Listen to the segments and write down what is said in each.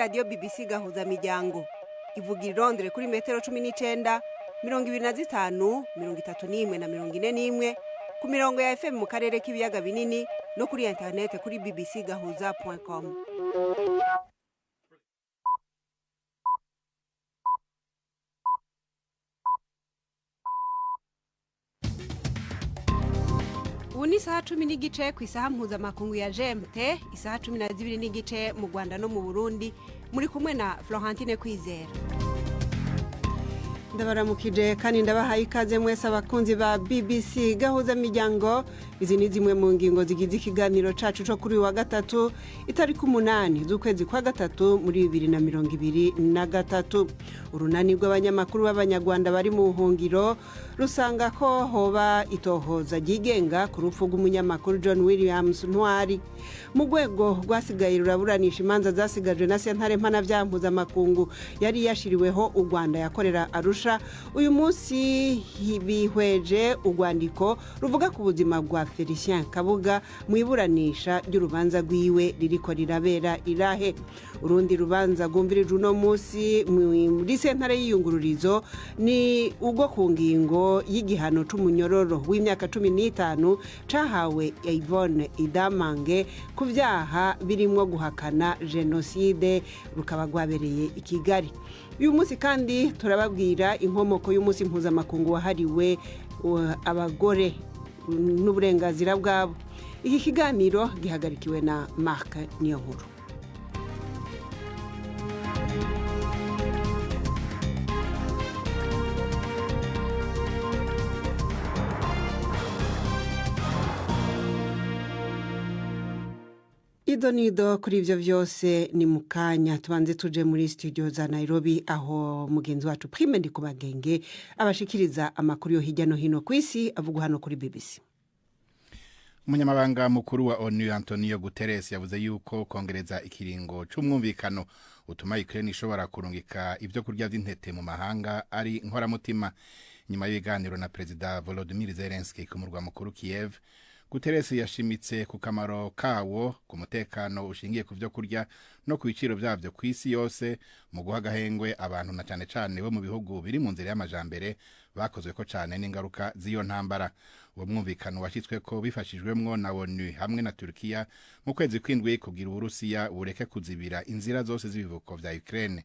Radiyo BBC Gahuza Miryango. Ivugira i Londres kuri metero 19, 25, 31 na 41, ku mirongo ya FM mu karere k'ibiyaga binini no kuri interinete kuri bbcgahuza.com. Ubu ni isaha 10:15 ku isaha mpuzamakungu ya GMT, isaha 12:15 mu Rwanda no mu Burundi. Muri kumwe na Florentine Kwizera. Ndabaramukije kandi ndabahaye ikaze mwese abakunzi ba BBC Gahuza Miryango. Izi ni zimwe mu ngingo zigize ikiganiro cacu co kuri uyu wa gatatu, itariki 8 z'ukwezi kwa gatatu muri 2023. Urunani rw'abanyamakuru b'Abanyarwanda bari mu buhungiro rusanga ko hoba itohoza ryigenga ku rupfu rw'umunyamakuru John Williams Ntwari. Mu rwego rwasigaye ruraburanisha imanza zasigajwe na sentare mpanavyaha mpuzamakungu yari yashiriweho u Rwanda yakorera Arusha, uyu munsi bihweje urwandiko ruvuga ku buzima bwa Felicien Kabuga mu iburanisha ry'urubanza rwiwe ririko rirabera irahe. Urundi rubanza rwumvirije uno munsi muri sentare y'iyungururizo ni urwo ku ngingo y'igihano c'umunyororo w'imyaka 15 cahawe Yvonne Idamange ku vyaha birimwo guhakana jenoside, rukaba rwabereye i Kigali. Uyu munsi kandi turababwira inkomoko y'umunsi mpuzamakungu wahariwe abagore n'uburenganzira bwabo. Iki kiganiro gihagarikiwe na Mark Niyonkuru. Ido nido kuri ivyo vyose ni mukanya. Tubanze tuje muri studio za Nairobi, aho mugenzi wacu Prime Ndikubagenge abashikiriza amakuru yo hirya no hino kw'isi avugwa hano kuri BBC. Umunyamabanga mukuru wa ONU Antonio Guterres yavuze yuko kongereza ikiringo c'umwumvikano utuma Ukraine ishobora kurungika ivyo kurya vy'intete mu mahanga ari nkoramutima. Nyuma y'ibiganiro na Perezida Volodymyr Zelensky ku murwa mukuru Kiev, Guterres yashimitse ku kamaro kawo ku mutekano ushingiye ku vyo kurya no ku biciro vyavyo kw'isi yose, mu guha agahengwe abantu na cane cane bo mu bihugu biri mu nzira y'amajambere bakozweko cane n'ingaruka z'iyo ntambara. Uwo mwumvikano washyitsweko bifashijwemwo na ONU hamwe na Turkiya mu kwezi kw'indwi kugira Uburusiya bureke kuzibira inzira zose z'ibivuko vya Ukraine.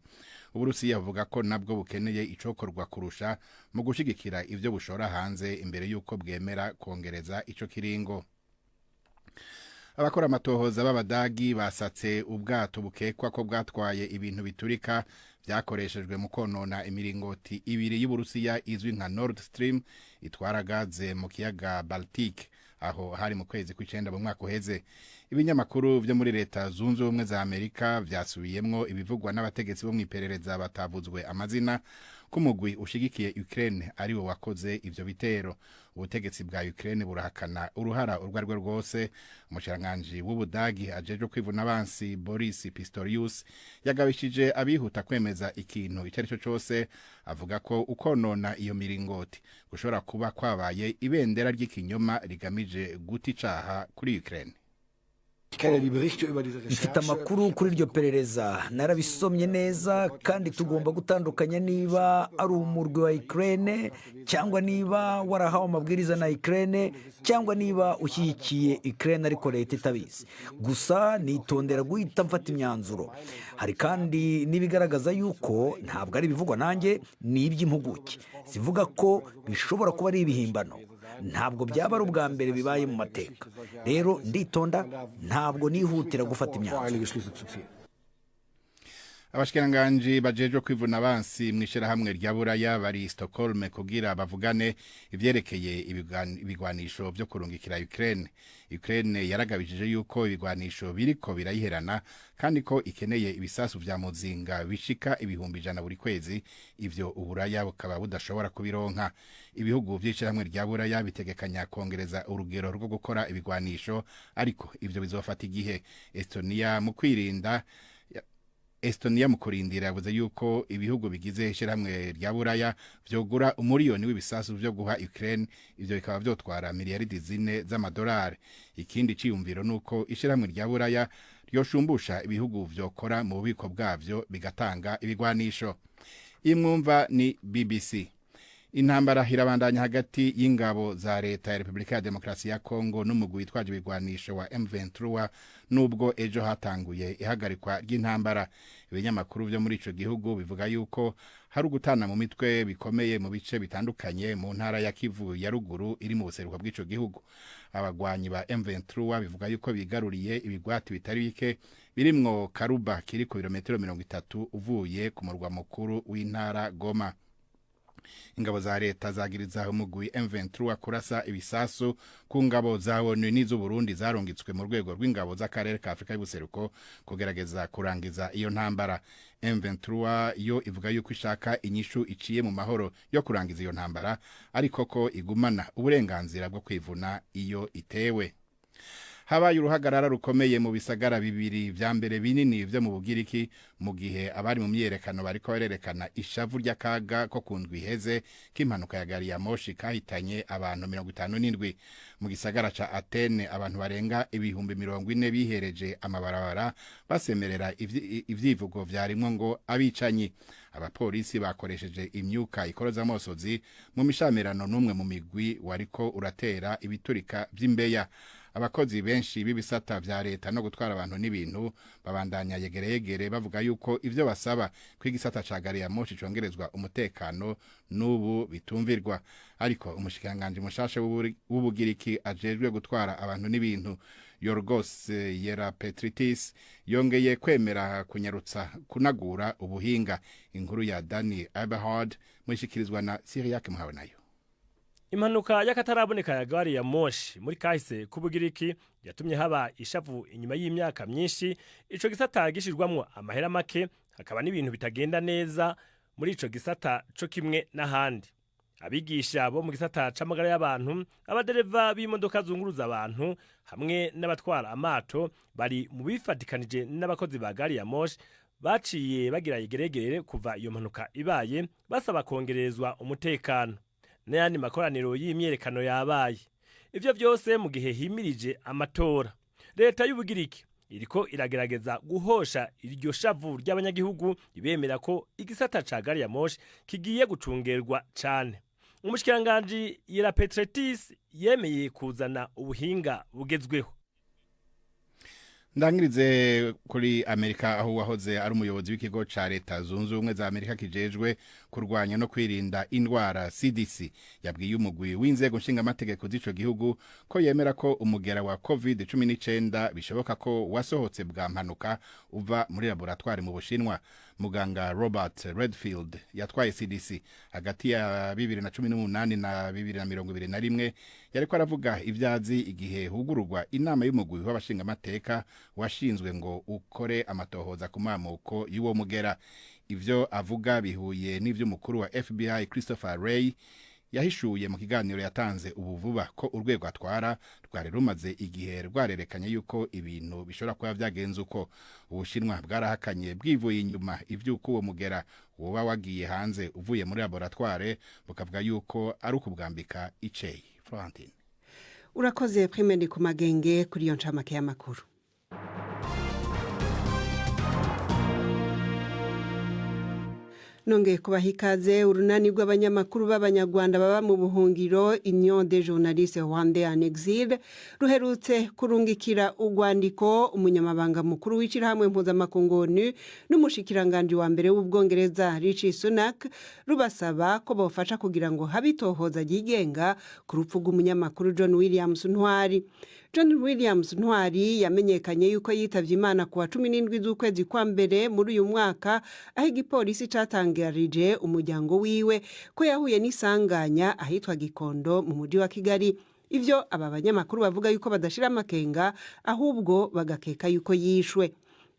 Uburusiya buvuga ko nabwo bukeneye icokorwa kurusha mu gushigikira ivyo bushora hanze imbere y'uko bwemera kongereza ico kiringo. Abakora amatohoza b'Abadagi basatse ubwato bukekwa ko bwatwaye ibintu biturika vyakoreshejwe mu konona imiringoti ibiri y'Uburusiya izwi nka Nord Stream itwara gaze mu kiyaga Baltic. Aho hari mu kwezi kw'icenda mu mwaka uheze. Ibinyamakuru vyo muri Leta Zunze Ubumwe za Amerika vyasubiyemwo ibivugwa n'abategetsi bo mw'iperereza batavuzwe amazina ko umugwi ushigikiye Ukraine ari wo wakoze ivyo bitero. Ubutegetsi bwa Ukraine burahakana uruhara urwo arirwo rwose. Umushikiranganji w'Ubudagi ajejwe kwivuna abansi Boris Pistorius yagabishije abihuta kwemeza ikintu ico ari cyo cose, avuga ko ukonona iyo miringoti gushobora kuba kwabaye ibendera ry'ikinyoma rigamije guta icaha kuri Ukraine. Mfite amakuru kuri iryo perereza, narabisomye neza, kandi tugomba gutandukanya niba ari umurwi wa Ukraine cyangwa niba warahawe amabwiriza na Ukraine cyangwa niba ushyigikiye Ukraine ariko leta itabizi. Gusa nitondera guhita mfata imyanzuro. Hari kandi n'ibigaragaza yuko ntabwo ari ibivugwa nanjye, ni iby'impuguke zivuga ko bishobora kuba ari ibihimbano. Ntabwo byaba ari ubwa mbere bibaye mu mateka. Rero nditonda, ntabwo nihutira gufata imyanzuro. Abashikiranganji bajejwe kwivuna abansi mw'ishirahamwe rya Buraya bari Stockholm kugira bavugane ivyerekeye ibigwanisho vyo kurungikira Ukraine. Ukraine yaragabishije yuko ibigwanisho biriko birayiherana kandi ko ikeneye ibisasu vya muzinga bishika 100,000 buri kwezi, ivyo Uburaya bukaba budashobora kubironka. Ibihugu vy'ishirahamwe rya Buraya bitegekanya kongereza urugero rwo gukora ibigwanisho, ariko ivyo bizofata igihe. Estonia mu kurindira yavuze yuko ibihugu bigize ishirahamwe rya Buraya vyogura umuriyoni w'ibisasu vyo guha Ukraine, ivyo bikaba vyotwara miliyaridi 4 z'amadolari. Ikindi ciyumviro nuko ishirahamwe rya Buraya ryoshumbusha ibihugu vyokora mu bubiko bwavyo bigatanga ibigwanisho. Imwumva ni BBC. Intambara irabandanya hagati y'ingabo za leta ya Repubulika ya Demokarasi ya Kongo n'umugwi witwaje ibigwanisho wa M23, nubwo ejo hatanguye ihagarikwa ry'intambara. Ibinyamakuru vyo muri ico gihugu bivuga yuko hari ugutana mu mitwe bikomeye mu bice bitandukanye mu ntara ya Kivu ya ruguru iri mu buseruko bw'ico gihugu. Abagwanyi ba M23 bivuga yuko bigaruriye ibigwati bitari bike birimwo Karuba, kiri ku birometero 30 uvuye ku murwa mukuru w'intara Goma. Ingabo za leta zagiriza umugwi M23 kurasa ibisasu ku ngabo za ONU n'iz'Uburundi zarungitswe mu rwego rw'ingabo z'akarere ka Afrika y'ubuseruko kugerageza kurangiza iyo ntambara. M23 yo ivuga yuko ishaka inyishu iciye mu mahoro yo kurangiza iyo ntambara, ariko ko igumana uburenganzira bwo kwivuna iyo itewe. Habaye uruhagarara rukomeye mu bisagara bibiri vya mbere binini vyo mu Bugiriki, mu gihe abari mu myiyerekano bariko barerekana ishavu ry'akaga ko ku ndwi iheze k'impanuka ya gari ya moshi kahitanye abantu 57. Mu gisagara ca Atene, abantu barenga 40,000 bihereje amabarabara basemerera ivyivugo vyarimwo ngo "abicanyi". Abapolisi bakoresheje imyuka ikoroza amosozi mu mishamirano n'umwe mu migwi wariko uratera ibiturika vy'imbeya. Abakozi benshi b'ibisata vya leta no gutwara abantu n'ibintu babandanya yegereyegere, bavuga yuko ivyo basaba ko igisata ca gari ya moshi congerezwa umutekano n'ubu bitumvirwa. Ariko umushikiranganji mushasha w'Ubugiriki ajejwe gutwara abantu n'ibintu, Yorgos Gerapetritis, yongeye kwemera kunyarutsa kunagura ubuhinga. Inkuru ya Dani Eberhard mushikirizwa na Cyriaque Muhawenayo. Impanuka y'akataraboneka ya gari ya moshi muri kahise k'Ubugiriki yatumye haba ishavu inyuma y'imyaka myinshi ico gisata gishirwamwo amahera make, hakaba n'ibintu bitagenda neza muri ico gisata co kimwe n'ahandi. Abigisha bo mu gisata c'amagara y'abantu, abadereva b'imodoka zunguruza abantu hamwe n'abatwara amato bari mu bifatikanije n'abakozi ba gari ya moshi baciye bagira yegeregere kuva iyo mpanuka ibaye, basaba kongerezwa umutekano. N'ayandi makoraniro y'imyerekano yabaye. Ivyo vyose mu gihe himirije amatora. Leta y'Ubugiriki iriko iragerageza guhosha iryo shavu ry'abanyagihugu, ibemera ko igisata ca gari ya moshi kigiye gucungerwa cane. Umushikiranganji Gerapetritis yemeye kuzana ubuhinga bugezweho. Ndangirize kuri Amerika, aho wahoze ari umuyobozi w'ikigo ca Leta Zunze Ubumwe za Amerika kijejwe kurwanya no kwirinda indwara, CDC, yabwiye umugwi w'inzego nshingamategeko z'ico gihugu ko yemera ko umugera wa COVID-19 bishoboka ko wasohotse bwa mpanuka uva muri laboratoire mu Bushinwa. Muganga Robert Redfield yatwaye CDC hagati ya 2018 na 2021 yariko aravuga ivyazi igihe hugururwa inama y'umugwi w'abashingamateka washinzwe ngo ukore amatohoza ku mamuko y'uwo mugera. Ivyo avuga bihuye n'ivy'umukuru wa FBI Christopher Wray yahishuye mu kiganiro yatanze ubu vuba, ko urwego atwara rwari rumaze igihe rwarerekanye yuko ibintu bishobora kuba vyagenze uko. Ubushinwa bwarahakanye bwivuye inyuma ivy'uko uwo mugera woba wagiye hanze uvuye muri laboratoire, bukavuga yuko ari ukubwambika iceyi. Florentine. Urakoze, Prime ku magenge, kuri iyo ncamake y'amakuru. Nongeye kubaha ikaze. Urunani rw'abanyamakuru b'Abanyarwanda baba mu buhungiro, Union des journalistes rwandais en exil, ruherutse kurungikira urwandiko umunyamabanga mukuru w'ishyirahamwe mpuzamakungu ONU n'umushikiranganji wa mbere w'Ubwongereza Rishi Sunak, rubasaba ko bofasha kugira ngo habe itohoza ryigenga ku rupfu rw'umunyamakuru John Williams Ntwari. John Williams Ntwari yamenyekanye yuko yitavye Imana kuwa 17 z'ukwezi kwa mbere muri uyu mwaka, aho igipolisi catangarije umuryango wiwe ko yahuye n'isanganya ahitwa Gikondo mu muji wa Kigali. Ivyo aba banyamakuru bavuga yuko badashira amakenga, ahubwo bagakeka yuko yishwe.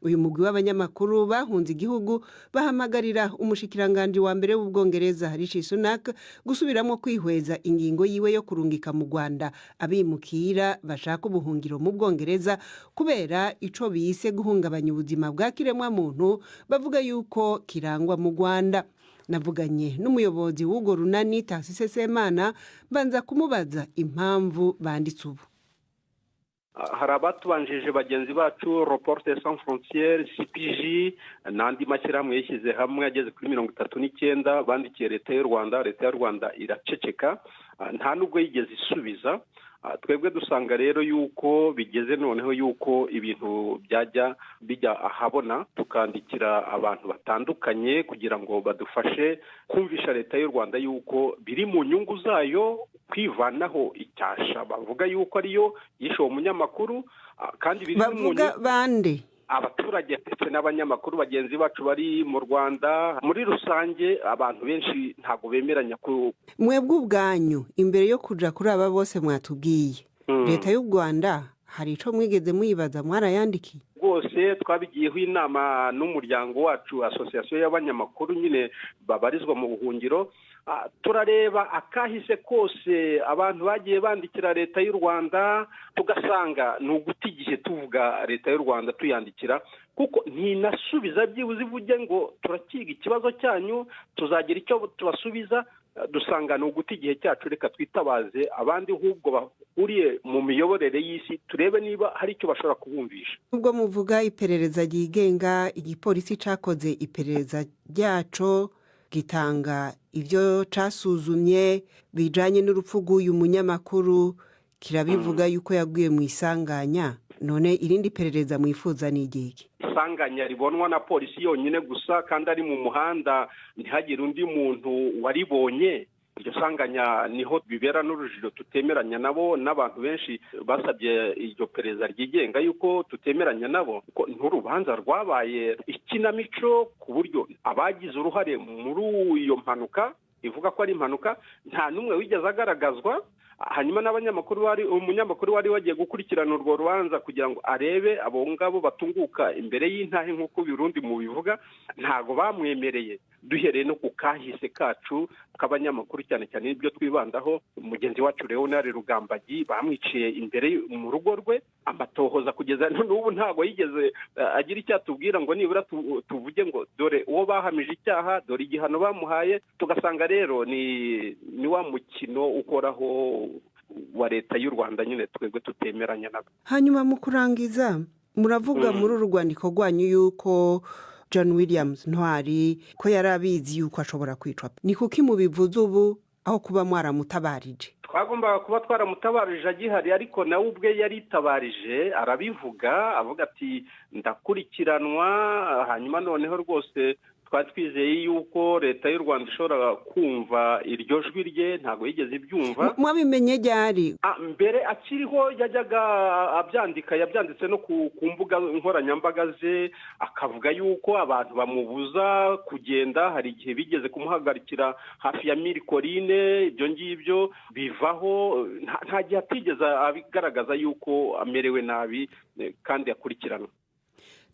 Uyu mugwi w'abanyamakuru bahunze igihugu bahamagarira umushikiranganji wa mbere w'Ubwongereza Rishi Sunak gusubiramo kwihweza ingingo yiwe yo kurungika mu Rwanda abimukira bashaka ubuhungiro mu Bwongereza, kubera ico bise guhungabanya ubuzima bwa kiremwa muntu bavuga yuko kirangwa mu Rwanda. Navuganye n'umuyobozi w'urwo runani, Tharcisse Semana, mbanza kumubaza impamvu banditse ubu. Hari abatubanjije bagenzi bacu, Reporters sans frontières, CPJ n'andi mashyirahamwe yishyize hamwe ageze kuri 39, bandikiye Leta y'u Rwanda. Leta y'u Rwanda iraceceka, nta nubwo yigeze isubiza. Twebwe dusanga rero yuko bigeze noneho yuko ibintu byajya bijya ahabona, tukandikira abantu batandukanye kugira ngo badufashe kumvisha Leta y'u Rwanda yuko biri mu nyungu zayo kwivanaho icyasha bavuga yuko ariyo yishe uwo munyamakuru, kandi biri mu Bavuga bande? Abaturage ndetse n'abanyamakuru bagenzi bacu bari mu Rwanda muri rusange. Abantu benshi ntabwo bemeranya ku Mwebwe ubwanyu, imbere yo kuja kuri aba bose mwatubwiye, Leta y'u Rwanda hari ico mwigeze muyibaza? Mwarayandikiye? Rwose twabigiyeho inama n'umuryango wacu, association y'abanyamakuru nyine babarizwa mu buhungiro. Turareba akahise kose abantu bagiye bandikira Leta y'u Rwanda, tugasanga ni uguta igihe tuvuga Leta y'u Rwanda tuyandikira, kuko ntinasubiza byibuze ivuge ngo turakiga ikibazo cyanyu, tuzagira icyo tubasubiza. Dusanga ni uguta igihe cyacu. Reka twitabaze abandi ahubwo bahuriye mu miyoborere y'isi, turebe niba hari icyo bashobora kubumvisha. Ubwo muvuga iperereza ryigenga, igipolisi cakoze iperereza ryaco, gitanga ibyo casuzumye bijanye n'urupfu rw'uyu munyamakuru, kirabivuga yuko yaguye mu isanganya. None irindi perereza mwifuza ni igiki? Isanganya ribonwa na polisi yonyine gusa, kandi ari mu muhanda, ntihagire undi muntu waribonye, iryo sanganya niho bibera n'urujijo. Tutemeranya nabo, n'abantu benshi basabye iryo perereza ryigenga yuko tutemeranya nabo, ko n'urubanza rwabaye ikinamico, ku buryo abagize uruhare muri iyo mpanuka ivuga ko ari impanuka nta n'umwe wigeze agaragazwa. Hanyuma n'abanyamakuru bari, umunyamakuru wari wagiye gukurikirana urwo rubanza kugira ngo arebe abo ngabo batunguka imbere y'intahe nk'uko Birundi mubivuga, ntago bamwemereye. Duhereye no ku kahise kacu k'abanyamakuru, cyane cyane ibyo twibandaho, mugenzi wacu Leonard Rugambagi bamwiciye imbere mu rugo rwe. Amatohoza kugeza n'ubu ntago yigeze agira icyo atubwira ngo nibura tuvuge ngo dore uwo bahamije icyaha, dore igihano bamuhaye. Tugasanga rero ni wa mukino uhoraho wa Leta y'u Rwanda nyine twebwe tutemeranya nabo. Hanyuma mu kurangiza, muravuga muri uru rwandiko rwanyu yuko John Williams Ntwari ko yari abizi yuko ashobora kwicwa. Ni kuki mubivuze ubu aho kuba mwaramutabarije? Twagombaga kuba twaramutabarije agihari, ariko nawe ubwe yaritabarije, arabivuga, avuga ati ndakurikiranwa. Hanyuma noneho rwose twari twizeye yuko Leta y'u Rwanda ishobora kumva iryo jwi rye, ntabwo yigeze ibyumva. Mwabimenye ryari? Mbere akiriho yajyaga abyandika, yabyanditse no ku mbuga nkoranyambaga ze, akavuga yuko abantu bamubuza kugenda. Hari igihe bigeze kumuhagarikira hafi ya Mille Collines, ibyo ngibyo bivaho. Nta gihe atigeze abigaragaza yuko amerewe nabi kandi akurikiranwa.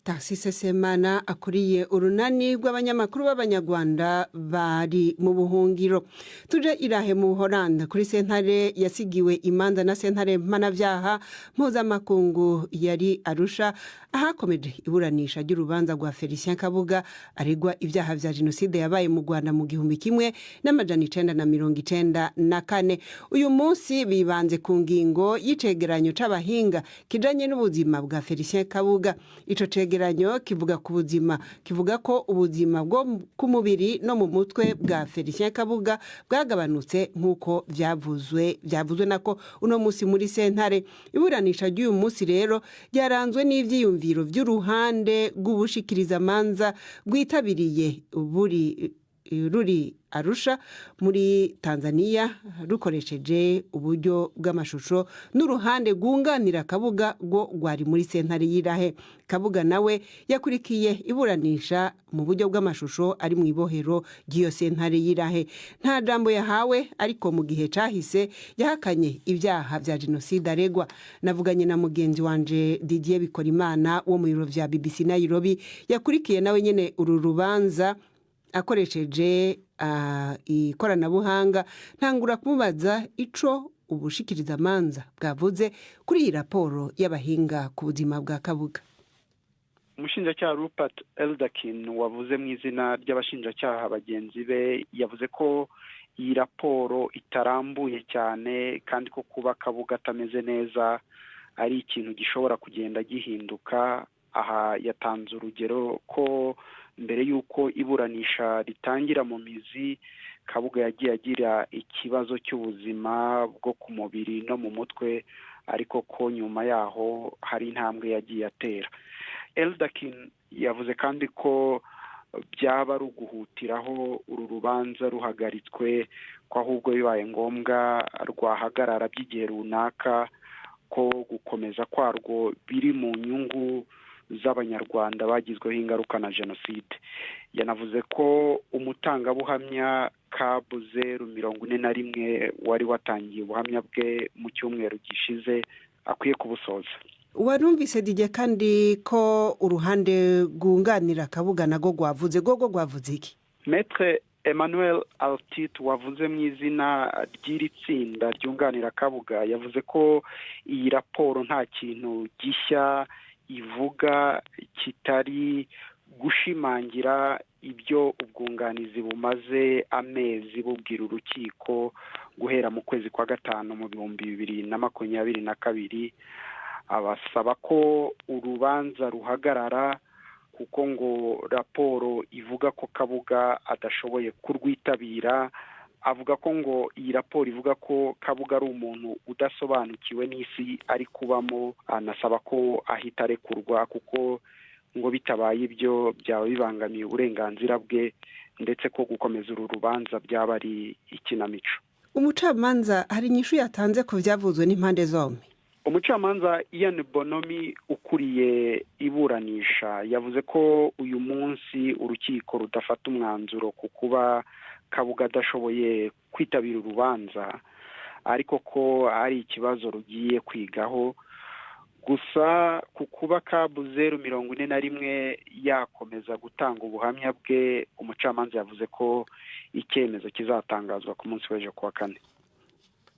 Tharcisse Semana akuriye urunani rw'abanyamakuru b'Abanyarwanda bari mu buhungiro. Tuje irahe mu Buholanda, kuri sentare yasigiwe imanza na Sentare Mpanabyaha Mpuzamakungu yari Arusha, ahakomeje iburanisha ry'urubanza rwa Felicien Kabuga aregwa ibyaha vya jenoside yabaye mu Rwanda mu 1994. Uyu munsi bibanze ku ngingo y'icegeranyo c'abahinga kijanye n'ubuzima bwa Felicien Kabuga. Ico cegeranyo kivuga ku buzima, kivuga ko ubuzima bwo ku mubiri no mu mutwe bwa Felicien Kabuga bwagabanutse, nk'uko vyavuzwe nako uno munsi muri sentare. Iburanisha ry'uyu munsi rero ryaranzwe n'ivyiyumviro vy'uruhande rw'ubushikirizamanza rwitabiriye buri ruri Arusha muri Tanzania rukoresheje uburyo bw'amashusho, n'uruhande rwunganira Kabuga rwo rwari muri sentare y'Irahe. Kabuga nawe yakurikiye iburanisha mu buryo bw'amashusho ari mu ibohero ry'iyo sentare y'Irahe. Nta jambo yahawe, ariko mu gihe cahise yahakanye ibyaha vya jenoside aregwa. Navuganye na mugenzi wanje Didier Bikorimana wo mu biro vya BBC Nairobi, yakurikiye nawe nyene uru rubanza akoresheje ikoranabuhanga. Ntangura kumubaza ico ubushikirizamanza bwavuze kuri iyi raporo y'abahinga ku buzima bwa Kabuga. Umushinjacyaha Rupert Elderkin wavuze mu izina ry'abashinjacyaha bagenzi be yavuze ko iyi raporo itarambuye cyane, kandi ko kuba Kabuga atameze neza Ari ikintu gishobora kugenda gihinduka. Aha yatanze urugero ko mbere y'uko iburanisha ritangira mu mizi, Kabuga yagiye agira ikibazo cy'ubuzima bwo ku mubiri no mu mutwe, ariko ko nyuma yaho hari intambwe yagiye atera. Eldakin yavuze kandi ko byaba ari uguhutiraho uru rubanza ruhagaritswe, ko ahubwo bibaye ngombwa rwahagarara by'igihe runaka, ko gukomeza kwarwo biri mu nyungu z'Abanyarwanda bagizweho ingaruka na jenoside. Yanavuze ko umutangabuhamya kabu 041 wari watangiye ubuhamya bwe mu cyumweru gishize akwiye kubusoza. Warumvise Didier kandi ko uruhande rwunganira Kabuga nago rwavuze, rwo rwavuze iki? Maître Emmanuel Altit wavuze mu izina ry'iri tsinda ryunganira Kabuga yavuze ko iyi raporo nta kintu gishya ivuga kitari gushimangira ibyo ubwunganizi bumaze amezi bubwira urukiko guhera mu kwezi kwa gatanu mu 2022, abasaba ko urubanza ruhagarara kuko ngo raporo ivuga ko Kabuga adashoboye kurwitabira. Avuga ko ngo iyi raporo ivuga ko Kabuga ari umuntu udasobanukiwe n'isi ari kubamo, anasaba ko ahita arekurwa kuko ngo bitabaye ibyo byaba bibangamiye uburenganzira bwe, ndetse ko gukomeza uru rubanza byaba ari ikinamico. Umucamanza hari inyishu yatanze ku byavuzwe n'impande zombi? Umucamanza Ian Bonomy ukuriye iburanisha yavuze ko uyu munsi urukiko rudafata umwanzuro ku kuba Kabuga adashoboye kwitabira urubanza, ariko ko ari ikibazo rugiye kwigaho. Gusa ku kuba kabu 041 yakomeza gutanga ubuhamya bwe, umucamanza yavuze ko icyemezo kizatangazwa ku munsi w'ejo kuwa kane.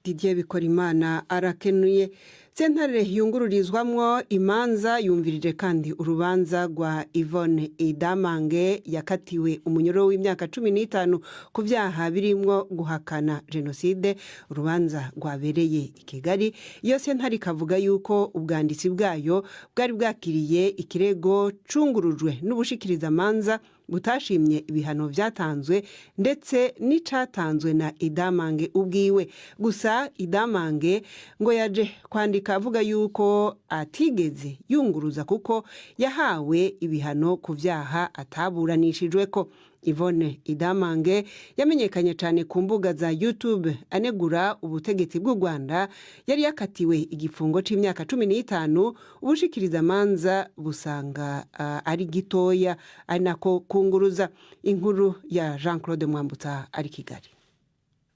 Didier Bikorimana arakenuye. Sentare yungururizwamwo imanza yumvirije kandi urubanza rwa Yvonne Idamange yakatiwe umunyoro w'imyaka 15 ku byaha birimwo guhakana jenoside. Urubanza rwabereye i Kigali. Iyo sentare ikavuga yuko ubwanditsi bwayo bwari bwakiriye ikirego cungurujwe n'ubushikirizamanza butashimye ibihano byatanzwe ndetse n'icatanzwe na Idamange ubwiwe. Gusa Idamange ngo yaje kwandika avuga yuko atigeze yunguruza kuko yahawe ibihano ku byaha ataburanishijwe ko. Yvonne Idamange yamenyekanye cyane ku mbuga za YouTube anegura ubutegetsi bw'u Rwanda. Yari yakatiwe igifungo c'imyaka 15, ubushikirizamanza busanga ari gitoya, ari nako kunguruza. Inkuru ya Jean Claude Mwambutsa ari Kigali.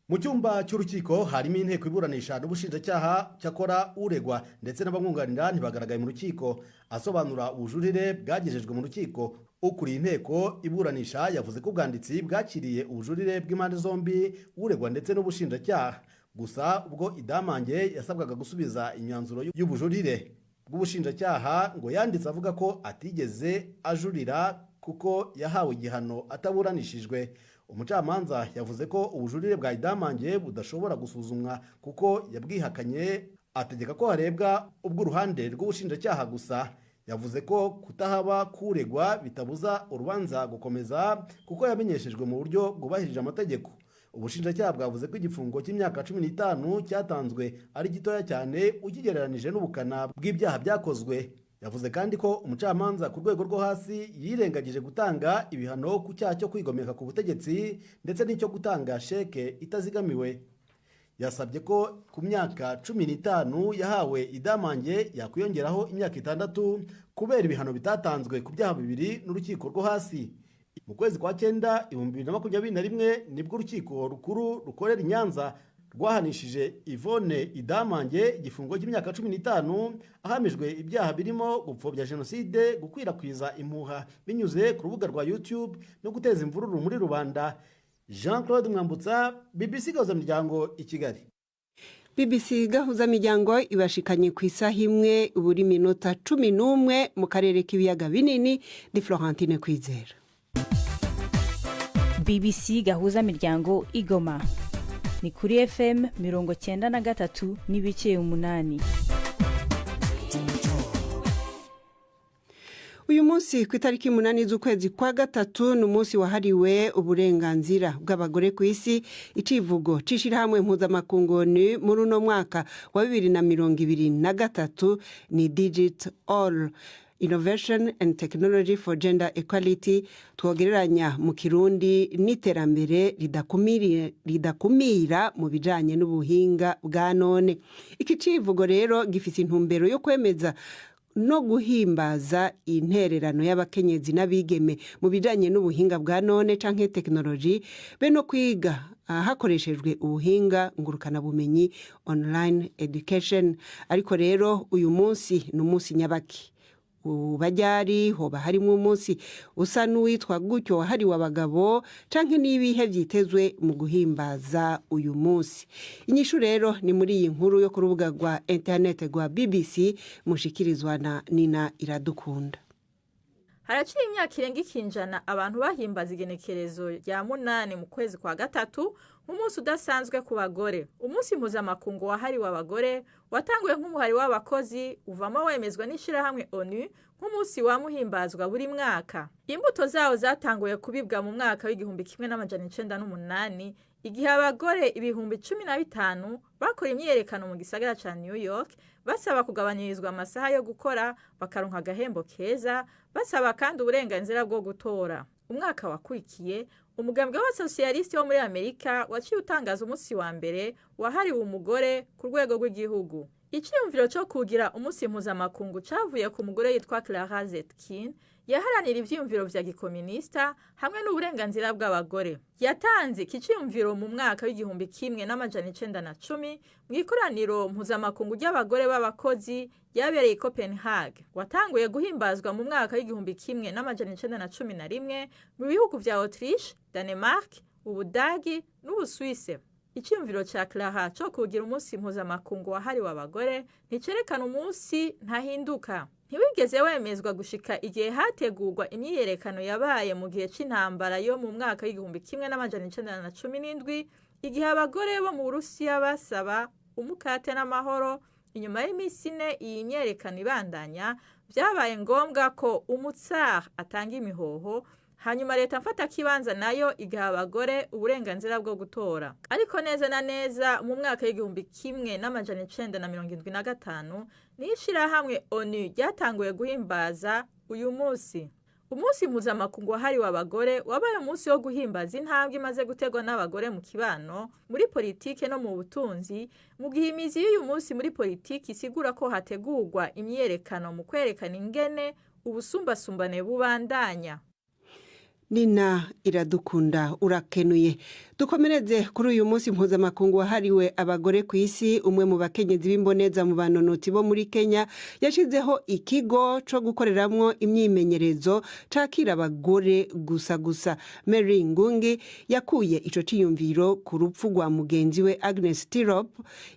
Mu cyumba cy'urukiko harimo inteko iburanisha n'ubushinjacyaha, cyakora uregwa ndetse n'abamwunganira ntibagaragaye mu rukiko. Asobanura ubujurire bwagejejwe mu rukiko, ukuriye inteko iburanisha yavuze ko ubwanditsi bwakiriye ubujurire bw'impande zombi, uregwa ndetse n'ubushinjacyaha. Gusa ubwo Idamange yasabwaga gusubiza imyanzuro y'ubujurire bw'ubushinjacyaha, ngo yanditse avuga ko atigeze ajurira kuko yahawe igihano ataburanishijwe. Umucamanza yavuze ko ubujurire bwa Idamange budashobora gusuzumwa kuko yabwihakanye, ategeka ko harebwa ubw'uruhande rw'ubushinjacyaha. Gusa yavuze ko kutahaba kuregwa bitabuza urubanza gukomeza kuko yamenyeshejwe mu buryo bwubahirije amategeko. Ubushinjacyaha bwavuze ko igifungo cy'imyaka 15 cyatanzwe ari gitoya cyane ukigereranije n'ubukana bw'ibyaha byakozwe. Yavuze kandi ko umucamanza ku rwego rwo hasi yirengagije gutanga ibihano ku cyaha cyo kwigomeka ku butegetsi ndetse n'icyo gutanga sheke itazigamiwe. Yasabye ko ku myaka 15 yahawe Idamange yakwiyongeraho imyaka 6 kubera ibihano bitatanzwe ku byaha bibiri n'urukiko rwo hasi. Mu kwezi kwa cyenda 2021 nibwo urukiko rukuru rukorera i Nyanza rwahanishije Yvonne Idamange igifungo cy'imyaka 15, ahamijwe ibyaha birimo gupfobya jenoside, gukwirakwiza impuha binyuze ku rubuga rwa YouTube no guteza imvururu muri rubanda. Jean Claude Mwambutsa, BBC Gahuzamiryango i Kigali. BBC Gahuzamiryango ibashikanye ku isaha 1 buri minota 11 mu karere k'ibiyaga binini. Ni Florentine Kwizera. BBC Gahuzamiryango Igoma ni kuri FM 93.8. Uyu munsi ku itariki 8 z'ukwezi kwa gatatu ni umunsi wahariwe uburenganzira bw'abagore ku isi. Icivugo c'ishirahamwe mpuzamakungu ni muri uno mwaka wa 2023 ni "Digital Innovation and Technology for Gender Equality", twogereranya mu Kirundi n'iterambere ridakumira mu bijanye n'ubuhinga bwa none. Iki civugo rero gifise intumbero yo kwemeza no guhimbaza intererano y'abakenyezi n'abigeme mu bijanye n'ubuhinga bwa none canke tekinoloji, be no kwiga hakoreshejwe ubuhinga ngurukanabumenyi, online education. Ariko rero uyu munsi ni umunsi nyabaki? Ubajyari hoba harimo umunsi usa n'uwitwa gutyo wahariwe abagabo, canke n'ibihe vyitezwe mu guhimbaza uyu munsi? Inyishu rero ni muri iyi nkuru yo ku rubuga rwa internet rwa BBC, mushikirizwa na Nina Iradukunda. Haraciye imyaka irenga ikinjana abantu bahimbaza igenekerezo rya 8 mu kwezi kwa gatatu nk'umunsi udasanzwe ku bagore. Umunsi mpuzamakungu wahariwe abagore watanguye nk'umuhari w'abakozi, uvamo wemezwa n'ishirahamwe ONU nk'umunsi wamuhimbazwa buri mwaka. Imbuto zawo zatanguye kubibwa mu mwaka w'1908, igihe abagore 15,000 bakora imyiyerekano mu gisagara ca New York, basaba kugabanyirizwa amasaha yo gukora, bakaronka agahembo keza, basaba kandi uburenganzira bwo gutora. Umwaka wakurikiye, umugambwe w'abasosiyalisiti wo muri Amerika waciye utangaza umunsi wa mbere wahariwe umugore ku rwego rw'igihugu. Iciyumviro co kugira umunsi mpuzamakungu cavuye ku mugore yitwa Clara Zetkin, yaharanira ivyiyumviro vya gikominisita hamwe n'uburenganzira bw'abagore. Yatanze iki ciyumviro mu mwaka w'1910 mu ikoraniro mpuzamakungu ry'abagore b'abakozi ryabereye i Copenhague. Watanguye guhimbazwa mu mwaka w'1911 mu bihugu vya Autriche, Danemark, Ubudagi n'Ubusuwise. Iciyumviro ca Clara co kugira umunsi mpuzamakungu wahariwe abagore nticerekana umunsi ntahinduka. Ntiwigeze wemezwa gushika igihe hategurwa imyiyerekano yabaye mu gihe c'intambara yo mu mwaka w'1917, igihe abagore bo mu Burusiya basaba umukate n'amahoro. Inyuma y'iminsi 4 iyi myiyerekano ibandanya, vyabaye ngombwa ko umutsar atanga imihoho, hanyuma leta mfatakibanza nayo igaha abagore uburenganzira bwo gutora. Ariko neza na neza mu mwaka w'1975 niho ishirahamwe ONU ryatanguye guhimbaza uyu munsi. Umunsi mpuzamakungu wahariwe abagore wabaye umunsi wo guhimbaza intambwe imaze gutegwa n'abagore mu kibano, muri politike no mu butunzi, mu gihe imizi y'uyu munsi muri politiki isigura ko hategurwa imyiyerekano mu kwerekana ingene ubusumbasumbane bubandanya. Nina Iradukunda, urakenuye. Dukomereze kuri uyu munsi mpuzamakungu wahariwe abagore ku isi. Umwe mu bakenyezi b'imboneza mu banonotsi bo muri Kenya yashizeho ikigo co gukoreramwo imyimenyerezo cakira abagore gusa gusa. Mary Ngungi yakuye ico ciyumviro ku rupfu rwa mugenzi we Agnes Tirop,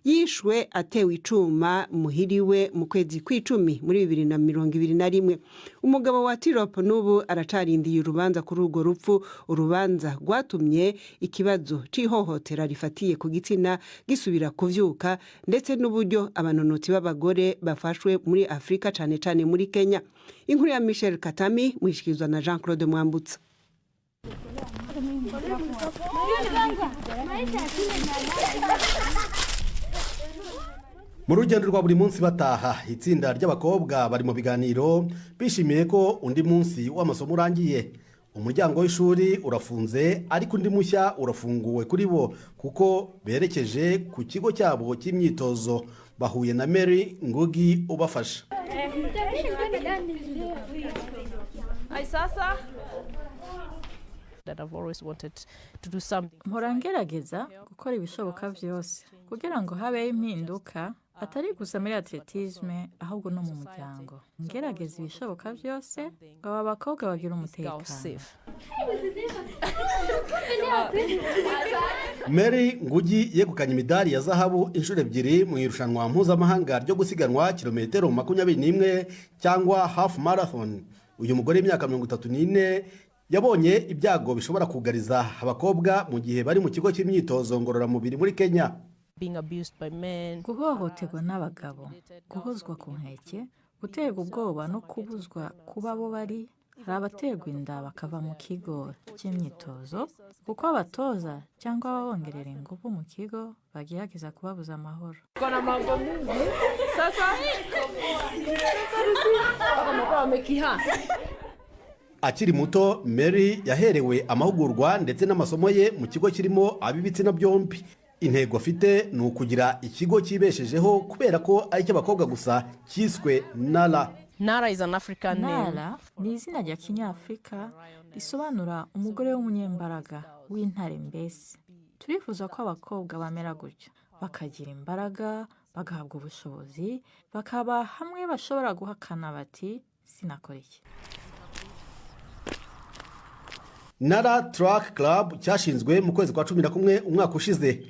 yishwe atewe icuma muhiriwe mu kwezi kw'icumi muri 2021. Umugabo wa Tirop n'ubu aracarindiye urubanza kuri urwo rupfu, urubanza rwatumye ikibazo c'ihohotera rifatiye ku gitsina gisubira kuvyuka, ndetse n'uburyo abanonotsi b'abagore bafashwe muri Afurika, cane cane muri Kenya. Inkuru ya Michel Katami mwishikirizwa na Jean Claude Mwambutsa. Mu rugendo rwa buri munsi bataha, itsinda ry'abakobwa bari mu biganiro, bishimiye ko undi munsi w'amasomo urangiye. Umuryango w'ishuri urafunze, ariko undi mushya urafunguwe kuri bo, kuko berekeje ku kigo cyabo cy'imyitozo. Bahuye na Mary Ngugi ubafasha. Mpora ngerageza gukora ibishoboka byose kugira ngo habeho impinduka, atari gusa muri atletisme ahubwo no mu muryango. Ngerageza ibishoboka byose ngo aba bakobwa bagire umutekano. Mary Ngugi yegukanye imidari ya zahabu inshuro ebyiri mu irushanwa mpuzamahanga ryo gusiganwa kilometero 21 cyangwa half marathon. Uyu mugore w'imyaka 34 yabonye ibyago bishobora kugariza abakobwa mu gihe bari mu kigo cy'imyitozo ngororamubiri muri Kenya. Guhohoterwa n'abagabo, guhozwa ku nkeke, Guterwa ubwoba no kubuzwa kuba bo bari. Hari abaterwa inda bakava mu kigo cy'imyitozo kuko abatoza cyangwa ababongerera ingufu mu kigo bagerageza kubabuza amahoro. Akiri muto, Mary yaherewe amahugurwa ndetse n'amasomo ye mu kigo kirimo ab'ibitsina byombi. Intego afite ni ukugira ikigo cyibeshejeho kubera ko ari icy'abakobwa gusa, cyiswe Nara. Nara is an African name. Nara ni izina rya kinyafurika risobanura umugore w'umunyembaraga, w'intare mbese. Turifuza ko abakobwa bamera gutyo, bakagira imbaraga, bagahabwa ubushobozi, bakaba hamwe bashobora guhakana bati: "Sinakora iki." Nara Track Club cyashinzwe mu kwezi kwa 11 umwaka ushize.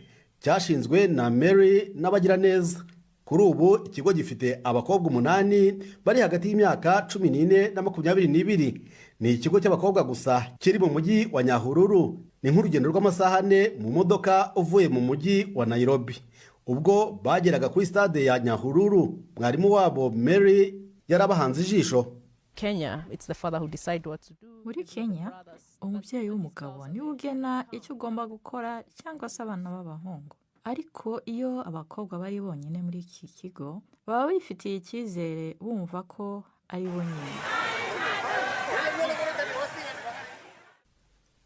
Cyashinzwe na Mary n'abagiraneza. Kuri ubu ikigo gifite abakobwa umunani bari hagati y'imyaka 14 na 22. Ni ikigo cy'abakobwa gusa kiri mu mujyi wa Nyahururu. Ni nk'urugendo rw'amasaha 4 mu modoka uvuye mu mujyi wa Nairobi. Ubwo bageraga kuri stade ya Nyahururu, mwarimu wabo Mary yarabahanze ijisho. Kenya, it's the father who decide what to do. Muri Kenya, umubyeyi w'umugabo niwe ugena icyo ugomba gukora cyangwa se abana b'abahungu. Ariko iyo abakobwa bari bonyine muri iki kigo, baba bifitiye icyizere, bumva ko ari bo nyine.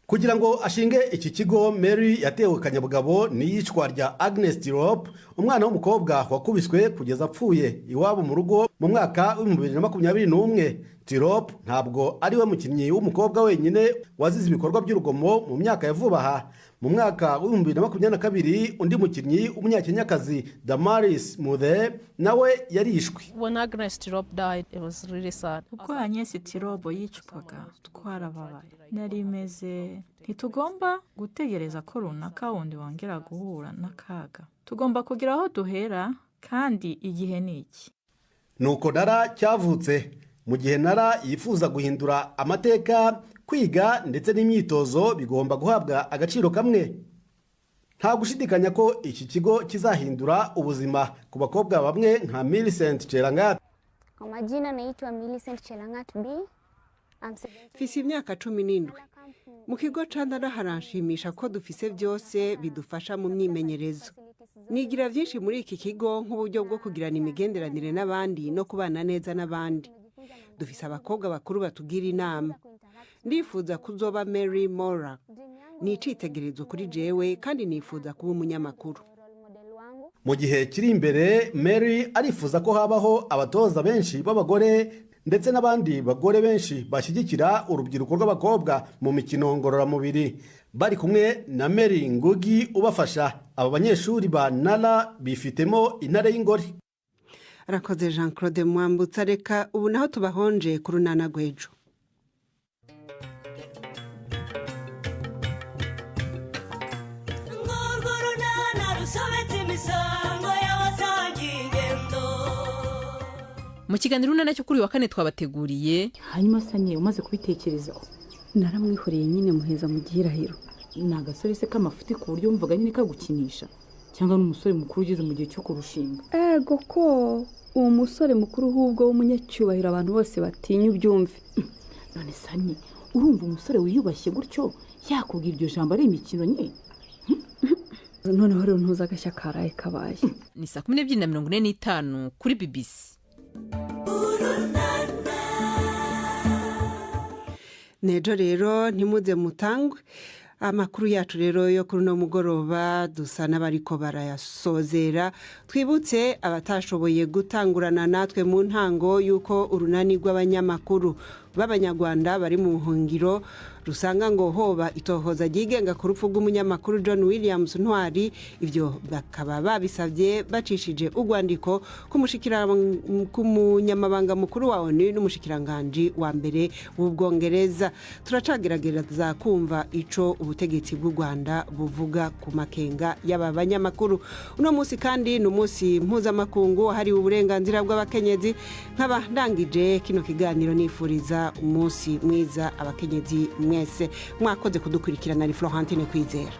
Kugira ngo ashinge iki kigo, Mary yatewe akanyabugabo n'iyicwa rya Agnes Tirop, umwana w'umukobwa wakubiswe kugeza apfuye iwabo mu rugo mu mwaka wa 2021. Tirop ntabwo ari we mukinnyi w'umukobwa wenyine wazize ibikorwa by'urugomo mu myaka ya vuba aha. Mu mwaka wa 2022, undi mukinnyi w'umunyakenyakazi Damaris Muthe nawe yarishwe. When Agnes Tirop died, it was really sad. Ubwo Agnes Tirop yicwaga, twarababaye. Nari meze ntitugomba gutegereza ko runaka wundi wongera guhura n'akaga. Tugomba kugira aho duhera, kandi igihe ni iki. Nuko Nara cyavutse. Mu gihe Nara yifuza guhindura amateka, kwiga ndetse n'imyitozo bigomba guhabwa agaciro kamwe. Nta gushidikanya ko iki kigo kizahindura ubuzima ku bakobwa bamwe nka Millicent Chelangat. Kwa majina naitwa Millicent Chelangat B. I'm 17. Mfise imyaka 17. Mu kigo ca Nara haranshimisha ko dufise byose bidufasha mu myimenyerezo. Nigira byinshi muri iki kigo, nk'uburyo bwo kugirana imigenderanire n'abandi no kubana neza n'abandi. Dufise abakobwa bakuru batugira inama. Ndifuza kuzoba Mary Mora. Ni icitegererezo kuri jewe, kandi nifuza kuba umunyamakuru. Mu gihe kiri imbere, Mary arifuza ko habaho abatoza benshi b'abagore ndetse n'abandi bagore benshi bashyigikira urubyiruko rw'abakobwa mu mikino ngororamubiri. Bari kumwe na Mary Ngugi ubafasha, aba banyeshuri ba Nara bifitemo intare y'ingore. Arakoze Jean Claude Mwambutsa. Reka ubu naho tubahonje ku runana rw'ejo. Urwo runana rusobetse imisango y'abasangiye ingendo. Mu kiganiro Urunana cyo kuri uyu wa kane twabateguriye: Hanyuma sanye umaze kubitekerezaho? Naramwihoreye nyine, muheza mu gihirahiro. Ni agasore se k'amafuti ku buryo wumvaga nyine kagukinisha, cyangwa ni umusore mukuru ugeze mu gihe cyo kurushinga? Ego ko uwo musore mukuru ahubwo w'umunyacyubahiro, abantu bose batinya, ubyumve. None sanye, urumva umusore wiyubashye gutyo yakubwira iryo jambo ari imikino nye? Noneho rero ntuzi agashya karaye kabaye. Ni saa 12:45 kuri BBC. Nejo rero ntimuze mutangwe. Amakuru yacu rero yo kuri uno mugoroba dusa n'abariko barayasozera. Twibutse abatashoboye gutangurana natwe mu ntango y'uko urunani rw'abanyamakuru b'abanyarwanda bari mu buhungiro rusanga ngo hoba itohoza ryigenga ku rupfu rw'umunyamakuru John Williams Ntwari. Ibyo bakaba babisabye bacishije urwandiko ku munyamabanga mukuru wa ONU n'umushikiranganji wa mbere w'Ubwongereza. Turacagerageza kumva ico ubutegetsi bw'u Rwanda buvuga ku makenga y'aba banyamakuru. Uno munsi kandi ni umunsi mpuzamakungu wahariwe uburenganzira bw'abakenyezi. Nkaba ndangije kino kiganiro nifuriza umunsi mwiza abakenyezi mwese. Mwakoze kudukurikirana. Ni Florentine Kwizera.